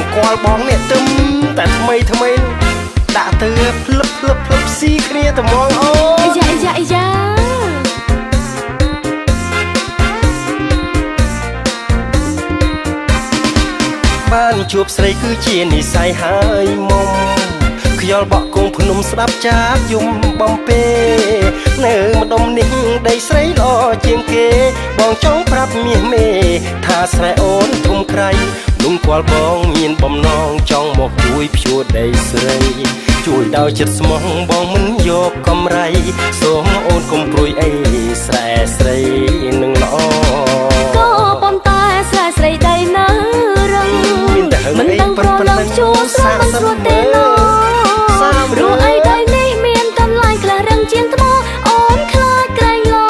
អង្គលបងនេះទឹមតែថ្មីថ្មីនោះដាក់ទៅភ្លឹបភ្លឹបភ្លឹបស៊ីគ្នាត្មងអូ អាយ៉ាអាយ៉ាអាយ៉ា បានជួបស្រីគឺជានិស័យហើយមុំខ្យល់បក់គង់ភ្នំស្ដាប់ចាបយំបំពេនៅម្ដុំនេះដីស្រីល្អជាងគេបងចង់ប្រាប់មាសមេថាស្រែអូនធំក្រៃនំគាល់បងមានបំណងចង់មកជួយភ្ជួរដីស្រីជួយដោយចិត្តស្មោះបងមិនយកកំរៃសូមអូនកុំព្រួយអីស្រែស្រីនឹងល្អ ក៏ប៉ុន្តែស្រែស្រីដីនៅរឹង មានតែហឹង មិន អី ដឹងប្រឡងជួស្រែមិនស្រួលទេណោ សាម ព្រោះអីដីនេះមានកន្លែងខ្លះរឹងជាងថ្មអូនខ្លាចក្រែងលោ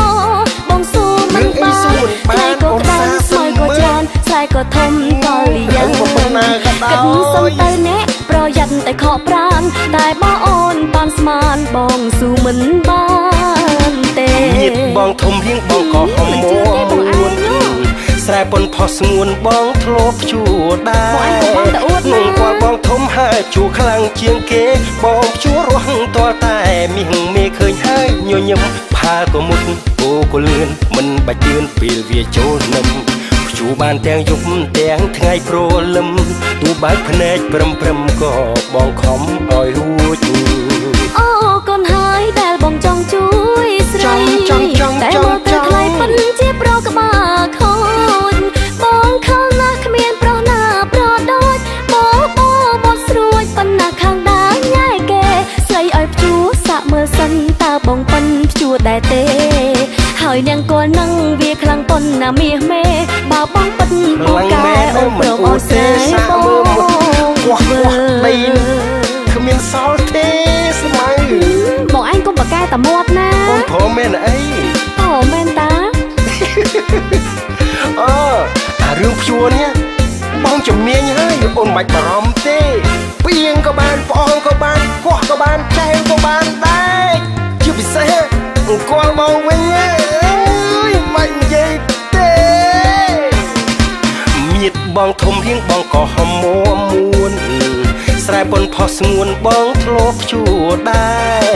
បងស៊ូមិនបានថ្ងៃក៏ក្តៅស្មៅក៏ច្រើនស្រែក៏ធំក៏លៀង ប៉ុណ្ណាក៏ដោយ គិតសុំទៅអ្នកប្រយ័ត្នតែខកប្រានតែបើអូនប៉ាន់ស្មានបងស៊ូមិនបានទេ មៀតបងធំរៀងបងក៏ហំ មិនជឿទេបងឯងណោះ ស្រែប៉ុនផុសស្ងួនបងធ្លាប់ជួដែរ បងឯងក៏បងតែអួតណា នំគាត់បងធំហើយជួខ្លាំងជាងគេបងជួរស់តលតែមាសមេឃើញហើយញញឹមផាក៏មុតគោក៏លឿនមិនបាច់ជឿនពេលវាចូលនឹមភ្ជួរបានទាំងយប់ទាំងថ្ងៃព្រលឹមទូបើកភ្នែកព្រឹមព្រឹមក៏បងខំឲ្យរួច អូកូនហើយដែលបងចង់ជួយស្រី ចង់ចង់ តែ ចង់ មើលទៅ ចង់ ថ្លៃពិនជាប្រក្បាលខូចបងខលណាស់គ្មានប្រុសណាប្រដូចបបបត់ស្រួចប៉ុណ្ណាខាងដាញ៉ែគេស្រីឲ្យភ្ជួរសាក់មើលសិនតើបងប៉ិនភ្ជួរដែរទេហើយនាងកលនឹងវាខ្លាំងប៉ុណ្ណាមាសមេបើបងប៉ិនពូកែអូនព្រមឲ្យស្រីបង គោះគោះដីគ្មានសល់ទេស្មៅ បងឯងកុំប្រកែតាមាត់ណា អូនព្រមមែនអី អូមែនតា អឺអារឿងភ្ជួរនេះបងជំនាញហើយអូនមិនបាច់បារម្ភទេពីងក៏បានប្អូនក៏បានគោះក៏បានចែវក៏បានដែរជាពិសេសអង្គលបងវិញអើយមិននិយាយទេមៀតបងធំរៀងបងក៏ហំមួមួនស្រែប៉ុនផុសស្ងួនបងធ្លាប់ជួរដែរ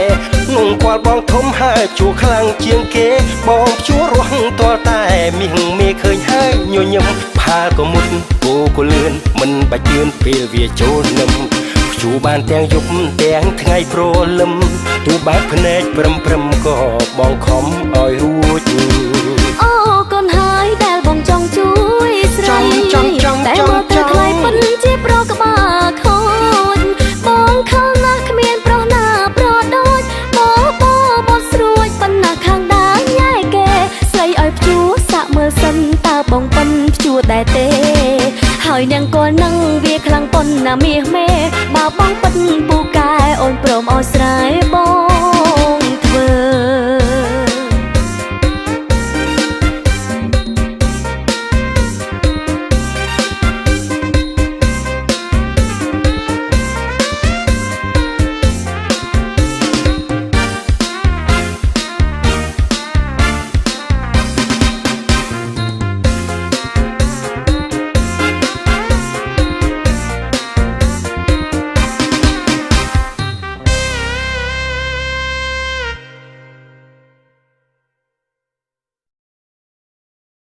នំគាល់បងធំហើយជួរខ្លាំងជាងគេបងជួររស់តលតែមាសមេឃើញហើយញញឹមផាក៏មុតគោក៏លឿនមិនបាច់ជឿនពេលវាចូលនឹមភ្ជួរបានទាំងយប់ទាំងថ្ងៃព្រលឹមទូបើកភ្នែកព្រឹមព្រឹមក៏បងខំឲ្យរួច អូកូនហើយដែលបងចង់ជួយស្រី ចង់ចង់ តែ ចង់ មើលទៅ ចង់ ថ្លៃពិនជាប្រក្បាលខូចបងខលណាស់គ្មានប្រុសណាប្រដូចបបបត់ស្រួចប៉ុណ្ណាខាងដាញ៉ែគេស្រីឲ្យភ្ជួរសាក់មើលសិនតើបងប៉ិនភ្ជួរដែរទេហើយនាងកលនឹងវាខ្លាំងប៉ុណ្ណាមាសមេបើបងប៉ិនពូកែអូនព្រមឲ្យស្រែប